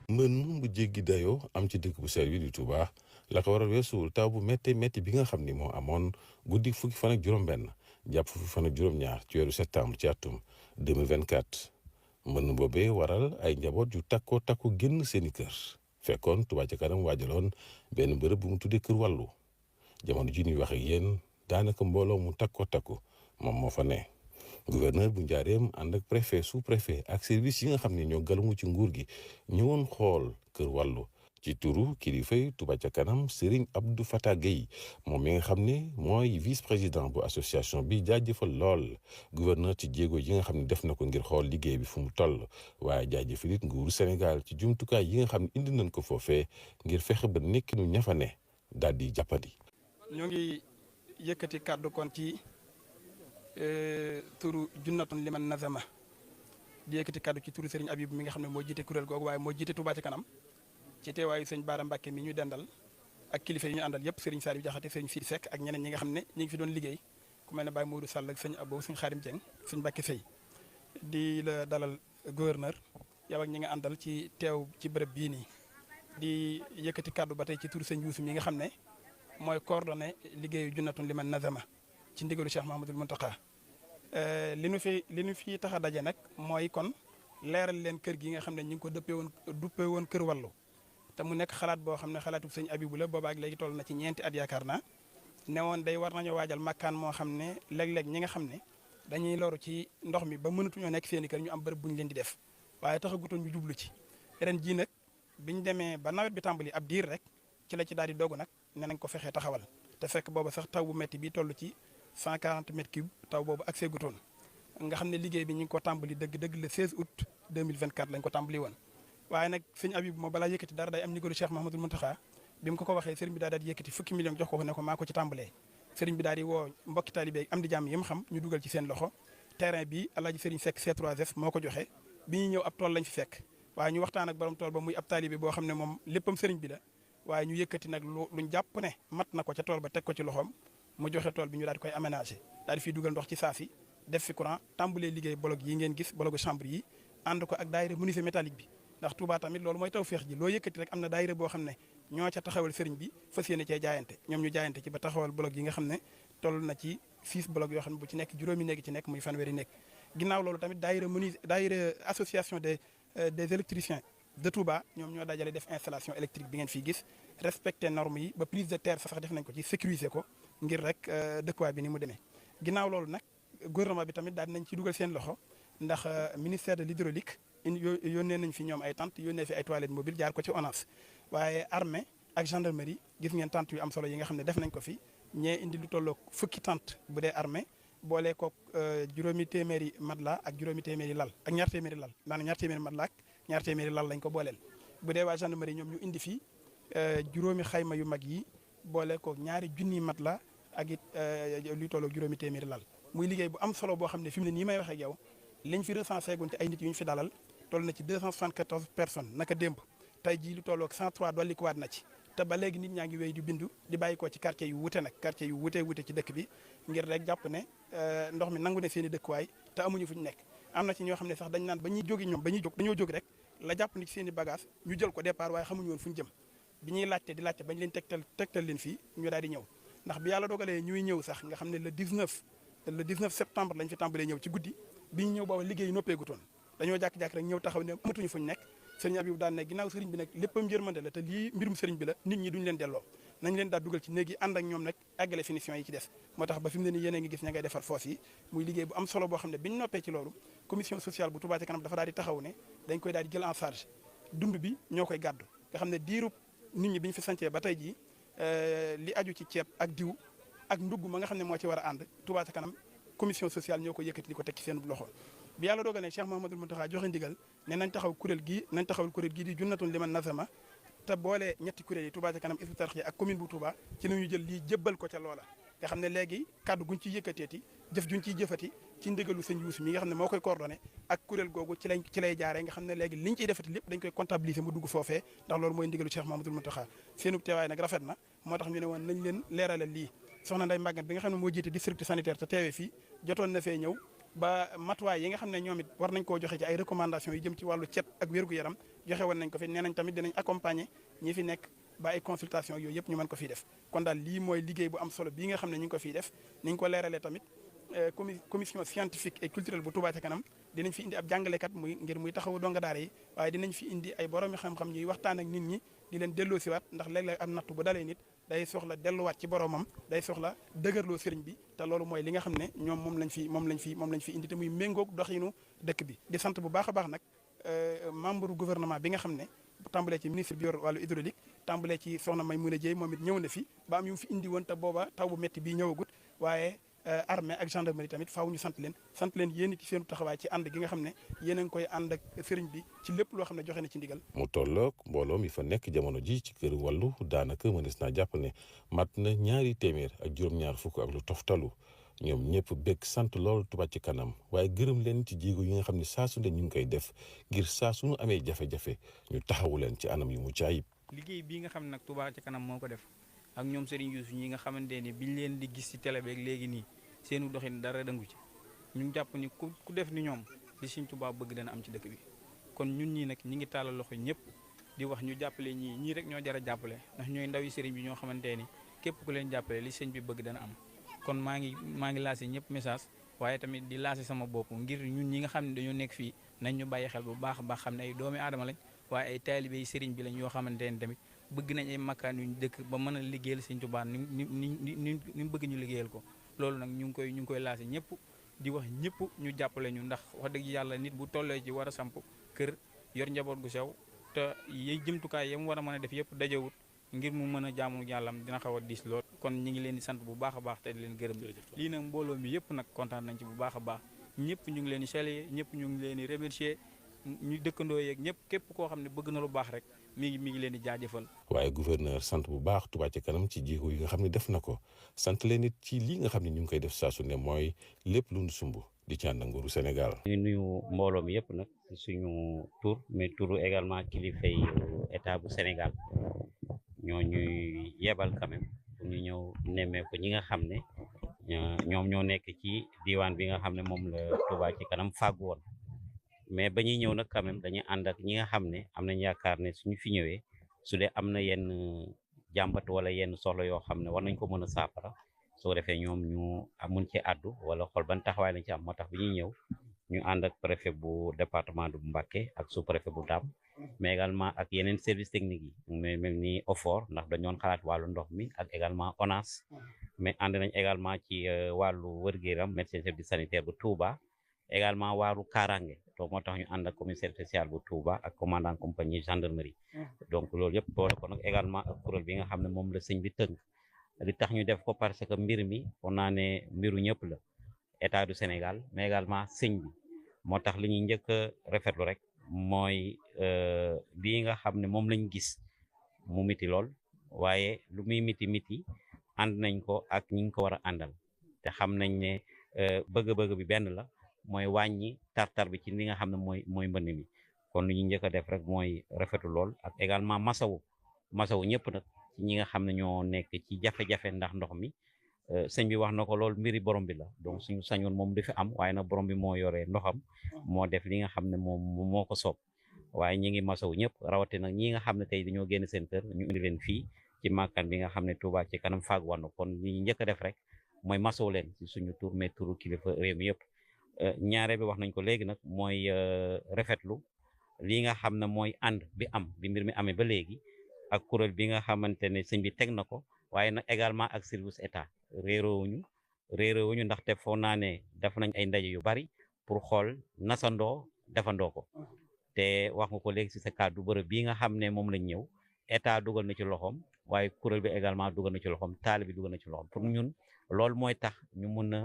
mbën bu jéggi dayoo am ci dëkk bu sell bi di Touba la ko waral weesuwul taw bu métti métti bi nga xam ni moo amoon guddi fukki fan ak juróom-benn jàpp fukki fan ak juróom-ñaar ci weeru septembre ci atum 2024 mbën boobee waral ay njaboot yu takkoo takku génn seeni kër fekkoon Touba ca kanam waajaloon benn bërëb bu mu tuddee kër wàllu jamono ji ñuy wax ak yéen daanaka mbooloo mu takkoo takku moom moo fa ne. gouverneur bu Njaareem ànd ak préfet sous préfet ak service yi nga xam ne ñoo galamu ci nguur gi ñëwoon xool kër wàllu ci turu kilifay Touba ca kanam Serigne Abdou Fatah Gueye moom mi nga xam ne mooy vice président bu association bi jaajëfal lool gouverneur ci jéego yi nga xam ne def na ko ngir xool liggéey bi fu mu toll waaye jaajëfal it nguuru Sénégal ci jumtukaay yi nga xam ne indi nañ ko foofee ngir fexe ba nekkinu ña fa ne daal di jàppandi. ñoo ngi yëkkati kàddu kon ci turu junnatun liman nazama di yëkkati kàddu ci turu Serigne Abib mi nga xam ne moo jiite kuréel googu waaye moo jiite Touba ca kanam ci teewaayu sëñ Baara Mbacke mi ñu dendal ak kilifa yi ñu àndal yëpp Serigne Saliou Diakhaté Serigne Sidi Seck ak ñeneen ñi nga xam ne ñi ngi fi doon liggéey ku mel ne Baye Modou Sall ak sëñ Abou sëñ Xaarim Dieng sëñ Mbacke Sey di la dalal gouverneur yow ak ñi nga àndal ci teew ci bërëb bii nii di yëkkati kàddu ba tey ci turu sëñ Youssou mi nga xam ne mooy coordonné liggéeyu junnatun liman nazama ci ndigalu Cheikh Mahamadul Muntaqa li nu fi tax a daje nag mooy kon leeral leen kër gi nga xam ne ñu ngi ko duppee woon kër wàllu te mu nekk xalaat boo xam ne xalaatu sëñ Abibu la boobaak léegi toll na ci ñeenti at yaakaar naa ne woon day war nañoo waajal makkaan moo xam ne léeg-léeg ñi nga xam ne dañuy loru ci ndox mi ba mënatuñoo nekk seeni kër ñu am bërëb bu ñu leen di def waaye taxagutoon ñu jublu ci ren jii nag biñ demee ba nawet bi tàmbali ab diir rek ci la ci daal di dogu nag ne nañ ko fexee taxawal te fekk booba sax taw bu metti bi toll ci 140 mètres cubes taw boobu ak seegutoon nga xam ne liggéey bi ñu ngi ko tàmbali dëgg-dëgg le 16 août 2024 lañ ko tàmbali woon waaye nag sëñ Abib moo balaa yëkkati dara day am ndigalu Cheikh Mahamadul Muntaxa bi mu ko waxee sëriñ bi daal di yëkkati fukki million jox ko ne ko maa ko ci tàmbalee sëriñ bi daal di woo mbokki taalibe am di jàmm yi mu xam ñu dugal ci seen loxo terrain bi alaaji sëriñ Seck C3S moo ko joxe bi ñuy ñëw ab tool lañ fi fekk waaye ñu waxtaan ak borom tool ba muy ab taalibe boo xam ne moom léppam sëriñ bi la waaye ñu yëkkati nag luñ jàpp ne mat na ko ca tool ba teg ko ci loxoom mu joxe tool bi ñu daal di koy aménagé daal di fiy dugal ndox ci saasi def fi courant tàmbalee liggéey bolog yi ngeen gis bologu chambre yi ànd ko ak daayira menuisier métallique bi ndax Touba tamit loolu mooy taw féex ji loo yëkkati rek am na daayira boo xam ne ñoo ca taxawal sëriñ bi fas yéene cee jaayante ñoom ñu jaayante ci ba taxawal bolog yi nga xam ne toll na ci 6 bolog yoo xam ne bu ci nekk juróomi néegi ci nekk muy fanweeri nekk ginnaaw loolu tamit daayira association des électriciens de Touba ñoom ñoo dajale def installation électrique bi ngeen fii gis respecté normes yi ba prise de terre sax def nañ ko ci sécuriser ko ngir rek dëkkuwaay bi ni mu demee ginnaaw loolu nag gouvernement bi tamit daal nañ ci dugal seen loxo ndax ministère de l'hydraulique yónnee nañ fi ñoom ay tentes yónnee fi ay toilettes mobiles jaar ko ci ONAS waaye armée ak gendarmerie gis ngeen tentes yu am solo yi nga xam ne def nañ ko fi ñee indi lu tolloog fukki tentes bu dee armée boole koog juróomi téeméeri matelas ak juróomi téeméeri lal ak ñaar téeméeri lal maanaam ñaar téeméeri matelas ak ñaar téeméeri lal lañ ko booleel bu dee waa gendarmerie ñoom ñu indi fi juróomi xayma yu mag yi boole koog ñaari junniy matelas ak it luy tolloog juróomi téeméeri lal muy liggéey bu am solo boo xam ne fi mu ne nii may wax ak yow liñ fi recensé gun ci ay nit yu ñu fi dalal toll na ci 274 personnes naka démb tey jii lu tolloog 103 dolli ko waat na ci te ba léegi nit ñaa ngi wéy di bindu di bàyyi ko ci quartier yu wute nag quartier yu wute ci dëkk bi ngir rek jàpp ne ndox mi nangu ne seen i dëkkuwaay te amuñu fu ñu nekk am na ci ñoo xam ne sax dañ naan ba ñuy jógi ñoom ba ñuy jóg dañoo jóg rek la jàpp ni ci seen i bagage ñu jël ko départ waaye xamuñu woon fu ñu jëm bi ñuy laajte di laajte bañ leen tegtal leen fii ñu daal di ñëw ndax bi yàlla dogalee ñuy ñëw sax nga xam ne le 19 septembre lañ fi tàmbalee ñëw ci guddi bi ñu ñëw booba liggéey noppeegutoon dañoo jàkk-jàkk rek ñëw taxaw ne amatuñu fuñ nekk sëriñ Abib daan ne ginnaaw sëriñ bi nag léppam yërmande la te lii mbirum sëriñ bi la nit ñi duñ leen delloo nañ leen daal dugal ci néeg yi ànd ak ñoom nag àggale finition yi ci des moo tax ba fi mu ne nii yéen a ngi gis ña ngay defar foos yi muy liggéey bu am solo boo xam ne biñ noppee ci loolu commission sociale bu Touba ca kanam dafa daal di taxaw ne dañ koy daal di jël en charge dund bi ñoo koy gàddu nga xam ne diirub nit ñi bi ñu fi sancee ba tey jii li aju ci ceeb ak diw ak ndugg ma nga xam ne moo ci war a ànd Touba ca kanam commission sociale ñoo ko yëkkati di ko teg ci seen loxo bi yàlla dogal ne Cheikh Mahamadul Muntaxa joxe ndigal ne nañ taxawal kuréel gii di junnatun liman nazama te boole ñetti kuréel yi Touba ca kanam Hizbut Tarqiyyah ak commune bu Touba ci la ñu jël lii jébbal ko ca loola nga xam ne léegi kaddu guñ ciy yëkkateeti jëf juñ ciy jëfati ci ndigalu sëñ Youssou mi nga xam ne moo koy coordonné ak kuréel googu ci lay jaaree nga xam ne léegi liñ ciy defati lépp dañ koy comptabiliser mu dugg foofee ndax loolu mooy ndigalu Cheikh Mahamadul Muntaxa seenu teewaay nag rafet na moo tax ñu ne woon nañ leen leeralal lii soxna Ndeye Maguette bi nga xam ne moo jiite district sanitaire te teewee fii jotoon na fee ñëw ba matuwaay yi nga xam ne ñoom it war nañ koo joxe ci ay recommandations yu jëm ci wàllu cet ak wér-gu-yaram joxe woon nañ ko fi nee nañ tamit dinañ accompagner ñi fi nekk ba ay consultation yooyu yëpp ñu mën ko fiy def kon daal lii mooy liggéey bu am solo bii nga xam ne ñu ngi ko fiy def niñ ko leeralee tamit commission scientifique et culturelle bu Touba ca kanam dinañ fi indi ab jàngalekat muy taxawu donga daara yi waaye dinañ fi indi ay boroomi xam-xam ñuy waxtaan ak nit ñi di leen delloo siwaat ndax léeg-léeg am nattu bu dalee nit day soxla delluwaat ci boromam day soxla dëgërloo sëriñ bi te loolu mooy li nga xam ne ñoom moom lañ fi indi te muy méngoog doxinu dëkk bi di sant bu baax a baax nag membre gouvernement bi nga xam ne tàmbalee ci ministre bi yor wàllu hydraulique tàmbalee ci soxna Maimouna Dieye moom it ñëw na fi ba am yu fi indi woon te booba taw bu métti bii ñëwagut waaye armée ak gendarmerie tamit faaw ñu sant leen yéen ci seenu taxawaay ci ànd gi nga xam ne yéen a ngi koy ànd ak sëriñ bi ci lépp loo xam ne joxe na ci ndigal. mu tolloog mbooloo mi fa nekk jamono ji ci kër wàllu daanaka mënees naa jàpp ne mat na 200 ak juróom-ñaar fukk ak lu toftalu ñoom ñëpp bëgg sant lool Touba ci kanam waaye gërëm leen ci jéego yi nga xam ne saa su ne ñu ngi koy def ngir saa su ñu amee jafe-jafe ñu taxawu leen ci anam yu mucc ayib. liggéey bii nga xam nag Touba ci kanam moo ko def ak ñoom Serigne Youssou ñi nga xamante ni biñ leen di gis ci télé beeg léegi nii seenu doxin dara dëngu ci ñu jàpp ni ku def ni ñoom li Serigne Touba bëgg dana am ci dëkk bi kon ñun ñii nag ñi ngi tàllal loxo ñëpp di wax ñu jàppale ñii rek ñoo jar a jàppale ndax ñooy ndaw yi Serigne bi ñoo xamante ni képp ku leen jàppale li sëñ bi bëgg dana am kon maa ngi lancé ñëpp message waaye tamit di lancé sama bopp ngir ñun ñi nga xam ne dañoo nekk fii nañ ñu bàyyi xel bu baax a baax xam ne ay doomi aadama lañ waaye ay taalibe yi Serigne bi lañ yoo xamante ni tamit bëgg nañ ay makkaan yuñ dëkk ba mën a liggéeyal Sëñ Tuubaa ni mu bëgg ñu liggéeyal ko loolu nag ñu ngi koy lancé ñëpp di wax ñëpp ñu jàppale ñu ndax wax dëgg yàlla nit bu tollee ci war a samp kër yor njaboot gu sew te yiy jëmtukaay yam war a mën a def yëpp dajewut ngir mu mën a jaamu yàllam dina xaw a diis lool kon ñi ngi leen di sant bu baax a baax te di leen gërëm lii nag mbooloo mi yëpp nag kontaan nañ ci bu baax a baax ñëpp ñu ngi leen di saluer ñëpp ñu ngi leen di remercier ñu dëkkandoo yeeg ñëpp képp koo xam ne bëgg na lu baax rek mi ngi leen di jaajëfal. waaye gouverneur sant bu baax Touba ci kanam ci jéego yi nga xam ne def na ko sant leen it ci lii nga xam ne ñu ngi koy def saa su ne mooy lépp lu nu sumb di ci ànd ak nguuru Sénégal. ñu nuyu mbooloo mi yëpp nag suñu tur mais turu également kilifay état bu Sénégal ñoo ñuy yebal quand même pour ñu ñëw nemmee ko ñi nga xam ne ñoom ñoo nekk ci diwaan bi nga xam ne moom la Touba ci kanam fàggu woon. mais ba ñuy ñëw nag quand même dañuy ànd ak ñi nga xam ne am nañ yaakaar ne suñu fi ñëwee su dee am na yenn jàmbat wala yenn soxla yoo xam ne war nañ ko mën a saafara soo defee ñoom ñu mun ci àddu wala xool ban taxawaay lañ ci am moo tax bi ñuy ñëw ñu ànd ak préfet bu département bu Mbacké ak sous préfet bu Dam mais également ak yeneen service technique yi mais mel ni OFOR ndax dañoon xalaat wàllu ndox mi ak également ONAS mais ànd nañ également ci wàllu wërgu-yaram médecin chef du sanitaire bu Touba également waaru Kaaraange donc moo tax ñu ànd ak commissaire spécial bu Touba ak commandant compagnie gendarmerie donc loolu yëpp boole ko nag également ak kuréel bi nga xam ne moom la sëñ bi tënk li tax ñu def ko parce que mbir mi on naa ne mbiru ñëpp la état du Sénégal mais également sëñ bi moo tax li ñuy njëkk a rafetlu rek mooy lii nga xam ne moom lañ gis mu miti lool waaye lu muy miti ànd nañ ko ak ñi ko war a àndal te xam nañ ne bëgg-bëgg bi benn la mooy wàññi tartar bi ci li nga xam ne mooy mbënd mi kon lu ñu njëkk a def rek mooy rafetu lool ak également masawu ñëpp nag ci ñi nga xam ne ñoo nekk ci jafe-jafe ndax ndox mi sëñ bi wax na ko lool mbiri borom bi la donc suñu sañoon moom du fi am waaye nag borom bi moo yoree ndoxam moo def li nga xam ne moom moo ko soob waaye ñi ngi masawu ñëpp rawatina ñi nga xam ne tey dañoo génn seen kër ñu indi leen fii ci màkkaan bi nga xam ne Touba ci kanam faag war na kon li ñu njëkk a def rek mooy masawu leen ci suñu tur mais turu kilifa réew mi yëpp ñaare bi wax nañ ko léegi nag mooy rafetlu lii nga xam ne mooy ànd bi am bi mbir mi amee ba léegi ak kuréel bi nga xamante ne sëñ bi teg na ko waaye nag également ak service état réeroowuñu ndaxte foog naa ne def nañ ay ndaje yu bari pour xool nasandoo defandoo ko te wax nga ko léegi ci sa kàddu bërëb bii nga xam ne moom lañ ñëw état dugal na ci loxoom waaye kuréel bi également dugal na ci loxoom taali bi dugal na ci loxoom pour ñun loolu mooy tax ñu mun a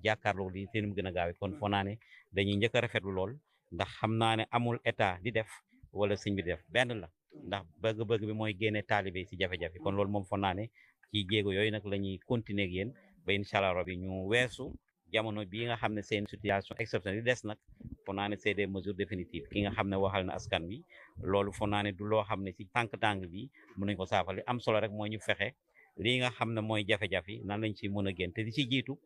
jàkkaarloo li seen mu gën a gaawee kon foo naa ne dañuy njëkk a rafetlu lool ndax xam naa ne amul état di def wala sëñ bi di def benn la ndax bëgg-bëgg bi mooy génne taalibe ci jafe-jafe kon loolu moom foo naa ne ci jéego yooyu nag la ñuy continuer ak yéen ba incha allah rabi ñu weesu jamono bii nga xam ne c'est une situation exceptionnelle des nag foo naa ne c'est des mesures définitives ki nga xam ne waxal na askan wi loolu foo naa ne du loo xam ne ci tànk-tànk bi mën nañ ko saafara li am solo rek mooy ñu fexe lii nga xam ne mooy jafe-jafe nan lañ ci mën a génn te di ci jiitu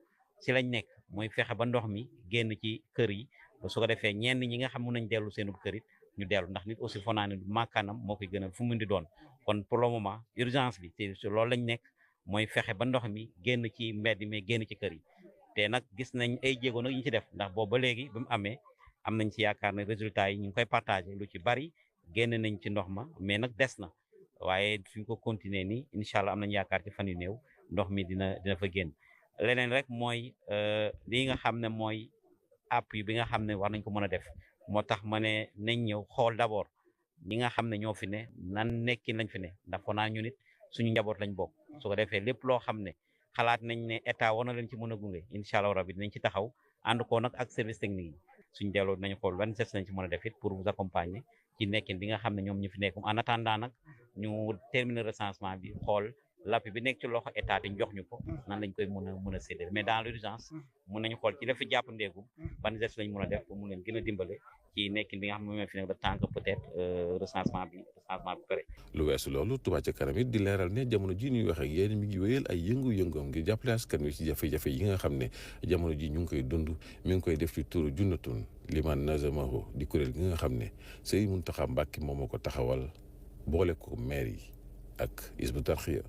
si lañ nekk mooy fexe ba ndox mi génn ci kër yi su ko defee ñenn ñi nga xam mun nañ dellu seenu kër it ñu dellu ndax nit aussi foo naa ne makkaanam moo koy gënal fu mu di doon kon pour le moment urgence bi te loolu lañ nekk mooy fexe ba ndox mi génn ci mbedd mi génn ci kër yi te nag gis nañ ay jéego nag ñu ci def ndax boobu ba léegi bi mu amee am nañ ci yaakaar ne résultat yi ñu ngi koy partagé lu ci bari génn nañ ci ndox ma mais nag des na waaye suñ ko continuer nii incha allah am nañ yaakaar ci fan yu néew ndox mi dina fa génn leneen rek mooy lii nga xam ne mooy appui bi nga xam ne war nañ ko mën a def moo tax ma ne nañ ñëw xool d'abord ñi nga xam ne ñoo fi ne nan nekkin lañ fi ne ndax foo naa ñu nit suñu njaboot lañ bokk su ko defee lépp loo xam ne xalaat nañ ne état war na leen ci mën a gunge incha allah rabi dinañ ci taxaw ànd ko nag ak service technique yi suñ delloo dinañ xool ban geste lañ ci mën a def it pour vous accompagner ci nekkin bi nga xam ne ñoom ñu fi nekk en attendant nag ñu terminer recensement bi xool l'appui bi nekk ci loxo état di jox ñu ko nan lañ koy mën a séddale mais dans l'urgence mun nañu xool ci la fi jàpp ndeegum ban geste lañ mën a def pour mun leen gën a dimbale ci nekkin bi nga xam ne moom fi nekk le temps que peut-être recensement bi pare. lu weesu loolu Touba ca kanam it di leeral ne jamono ji ñuy wax ak yéen mi ngi wéyal ay yëngu-yëngoom ngir jàppale askan wi ci jafe-jafe yi nga xam ne jamono ji ñu ngi koy dund mi ngi koy def ci turu Junnatun Liman Nazamahu di kuréel gi nga xam ne Sëriñ Muntaxa Mbàkke moom moo ko taxawal boole ko maire yi ak Hizbut Tarqiyyah.